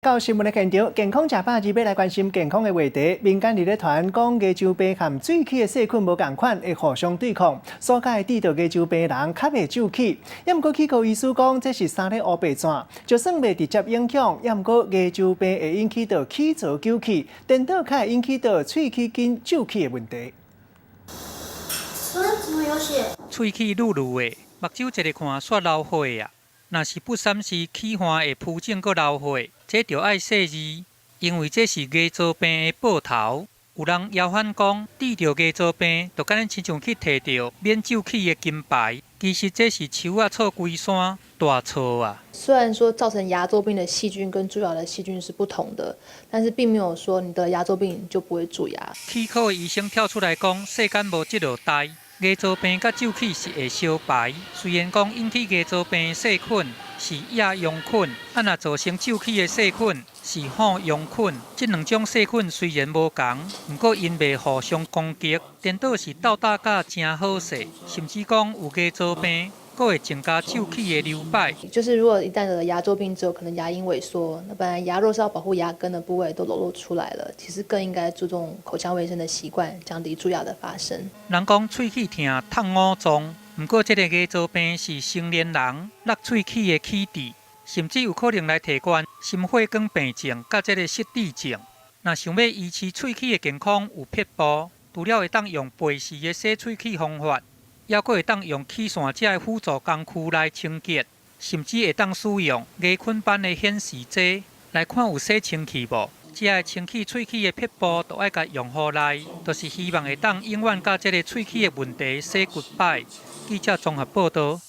到新聞的現場，健康食百二欲來關心健康的話題。民間佇咧傳講牙周病佮喙齒的細菌無仝款，會互相對抗，所以得著牙周病人較袂蛀齒。猶毋過齒科醫師講，這是三咧烏白紙，就算袂直接影響，猶毋過牙周病會引起著齒槽糾結，顛倒較會引起著喙齒筋蛀去的問題。嗯，怎麼有血？喙齒滷滷的，目睭一个看煞流血啊！若是不三時齒岸會浮腫閣流血，這著愛細膩，因為這是牙周病的報頭。有人謠傳講，得著牙周病，就敢若親像去提著免蛀齒的金牌，其實這是樹仔錯規山，大錯啊！雖然說造成牙周病的細菌跟蛀牙的細菌是不同的，但是並沒有說你得牙周病就不會蛀牙。齒科的醫生跳出來講，世間無這落代。牙周病佮蛀齒是會相排，雖然講引起牙周病的細菌是厭氧菌，啊若造成蛀齒的細菌是好氧菌。這兩種細菌雖然無仝，毋過𪜶袂互相攻擊，顛倒是鬥打甲誠好勢，甚至講有牙周病，閣會增加蛀齒的流擺。就是如果一旦得了牙周病之後，可能牙齦萎縮，那本來牙肉是要保護牙根的部位都裸露出來了，其實更應該注重口腔衛生的習慣，降低蛀牙的發生。人講喙齒疼痛五臟，毋過這个牙周病是成年人落喙齒的起始，甚至有可能來提懸心血管病症佮這个失智症。若想欲維持喙齒的健康，有撇步，除了會當用白皙的洗喙齒方法，猶閣會當用齒線這个輔助工具來清潔，甚至會當使用牙菌斑的顯示劑來看有洗清氣無。這个清潔喙齒的撇步都愛共用予來，就是希望會當永遠佮這个喙齒的問題 say goodbye。記者綜合報導。